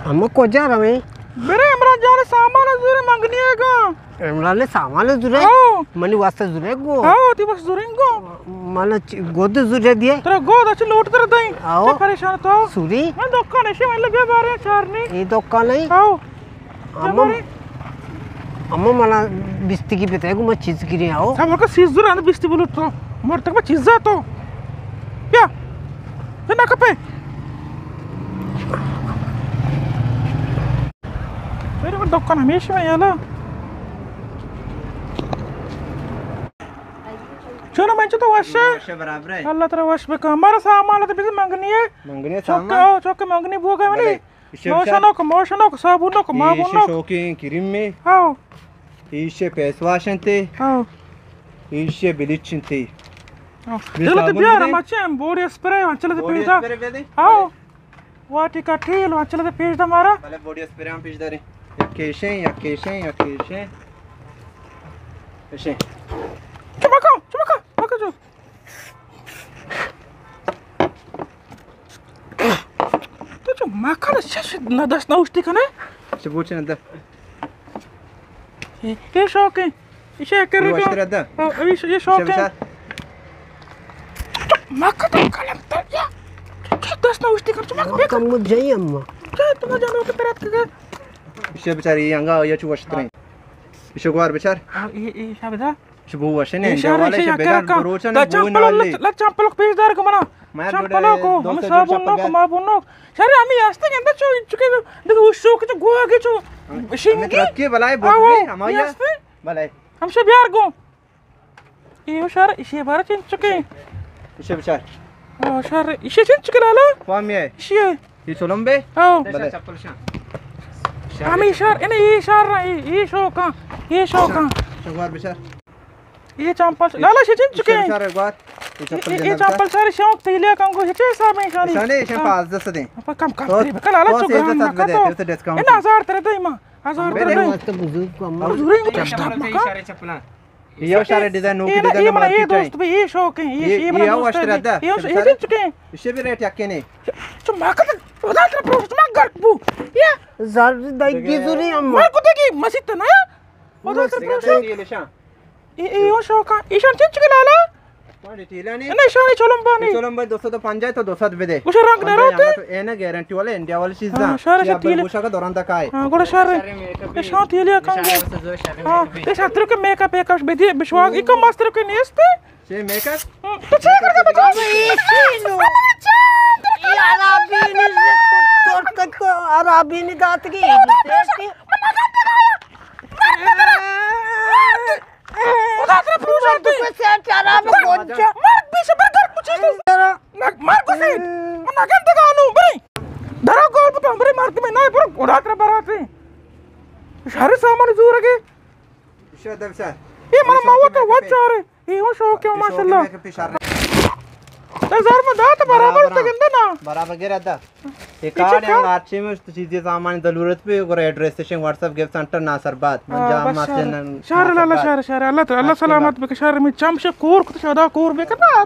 اما کجا رویں؟ برے عمران جان سامان زورے منگنی ہے گا۔ عمران سامان زورے؟ ہاں۔ منی واسطہ زورے گو؟ ہاں، تی بس زورے گو۔ مانا چ-، گود زورے دیے؟ ترا گود اچ لوٹ تر دیں۔ آؤ۔ تو پریشان تو۔ سوری؟ من دکان ایشی من لگے بارے چارنی۔ اے دکان ہے؟ آؤ۔ اما، اما منا بیستی کی بتائے گو، من چیز گرے آؤ۔ سب کا چیز زورے، بیستی بولو تو۔ مرتک میں چیز تو۔ بیا۔ تو نہ کپے۔ میرے دکان ہمیشہ میں یالا۔ چونو من چو تو وش؟ وش برابر ہے۔ اللہ ترا وش بکا۔ ہمارا سامان تو بس منگنی ہے۔ منگنی ہے چوک سامان؟ آؤ، چوک منگنی بو گئے منی۔ بلے۔ ایشی بچار۔ لوشنوک، موشنوک، صابونوک، ایشی مابونوک۔ شوقیں کریم میں۔ آؤ۔ ایشی پیس واش انتے۔ آؤ۔ ایشی بلیچ انتے۔ آؤ۔ بے چلو تو صابون بیار، دے۔ ہم اچھے ہم بوڈی اسپرے، ہم چلو تو بوڈی پیش دا۔ اسپرے دے دے۔ آؤ۔ بلے۔ واٹی کا تیل، ہم چلو تو پیش دا مارا۔ بلے بوڈی اسپرے ہم پیش دارے۔ یک کیشیں، یک کیشیں، یک کیشیں۔ ایشیں۔ چمکا، چمکا، مکا جو۔ تو چو مکن، شش نہ دست نہ اوشتی کنے۔ چه بوچه نده۔ اے، اے شوق ہے۔ ایشے کرے اے گا۔ وشتر ادا۔ او، اے ش-، اے شوق ایشے ہے۔ بچار۔ مکن تو کلم تو یا۔ چه دست نہ اوشتی کنے، چه مکن بکن۔ کم مجھے اما۔ چه تو جانو کے پرات کے۔ ایشے بچار، اے انگا یا چو وشتر ہے۔ ایشے گوار بچار۔ آ، اے، اے شابدا۔ چه بو وشن اے انڈیا شهر والا، ایشی چه یکه بگن رکن. بروچن دا بو چمپل نالی. لچ، لچ چمپل پیش دار کو منا. ما چمپل کو، دوست هم جوڑ صابون نوک، چمپل. ما بون نوک. شهر همی هسته گنده چو، چو که دگه وشو که چو گوه که چو شنگی. ترکی بلای آو، بوتنی، آو، همی هسته. بلای. همشه بیار گو. ایو شهر، ایشی بارا چین چکه. ایشی بچار. آه، شهر، ایشی چین چکه لالا؟ فامیه. ایشی. اے چلم بے؟ ہاں۔ بلے۔ ہمیں شار، اے، اے شار، اے، اے شوکاں، اے شوکاں۔ شوار بچار۔ اے چمپل، لالا شچن چکے۔ شار گوار۔ اے چمپل اے، اے جناب چمپل شار۔ سارے شوق تیلیا کم کو ہچے حساب میں شانی۔ شانے، شان ہاں۔ پانزدہ سو دیں۔ کم، کم تو، تری بکل، لالا تو چو سیزدہ گران سو مکا دے، تو۔ تو ڈسکاؤنٹ انا دے۔ ہزار ترے دے ماں۔ ہزار ترے دے۔ بزرگ کو اما۔ بزرگ کو ڈسٹرب مکا۔ اے شارے ڈیزائن، نوکی ڈیزائن، اے مارکیٹ ہے۔ دوست بھائی، اے شوق ہے، اے، اے، اے منا دوست ہے۔ اے، اے چکے۔ اسے بھی ریٹ یکے نے۔ چو ما کت خدا تر پروش ما گرک بو۔ یا۔ زر دگی زوری اما۔ ما کو دگی مسیت نہ۔ خدا تر پروش۔ اے، اے، او شوق ہے۔ ایشان چچ کے لالا؟ پانی ٹیلا نے۔ نہ، ایشان چولم بانی۔ چولم بانی دو سد و پنجاہ تو دو سد بدے۔ گوشے رنگ نہ روتے؟ تو اے نہ گارنٹی والے، انڈیا والی چیز ہاں، نہ۔ شارے چی ابل تیلے۔ گوشا کا دوران تک آئے۔ ہاں، گوڑا شر، شان تیلیا کانگو۔ ہاں، اے شاتر کے میک اپ ایک اش بدی، بشواگ، ایک ماستر کے نیست۔ چے میک اپ؟ ہاں، تو چے کرتا بچا؟ اے عربی نے تو، تو عربی نے دات کی۔ خدا ترا پروشان تو۔ سیٹ چارا میں گوجا۔ مرد پیش پر گھر پچھے تو۔ مرد کو سیٹ۔ من نگن دگانو، بری۔ درا گول بتا، بری مرد میں نہ، پر خدا ترا براتے۔ شہر سامان زور گے۔ شو دم شو۔ اے من موت وچارے۔ اے ہو شوق ہے، ماشاءاللہ۔ تو زر میں دات برابر تو گندے نا۔ برابر گرا دا۔ اے کارڈ ہے، ہر چیز میں تو چیزیں سامان ضرورت پہ، اور ایڈریس سے واٹس ایپ گفٹ سینٹر ناصر آباد۔ من ہاں، جام بس ماسے شہر۔ نن شہر لالا، شہر، شہر۔ اللہ تعالیٰ، اللہ سلامت بک، شہر میں چم شے کور کت شدا کور بک نا۔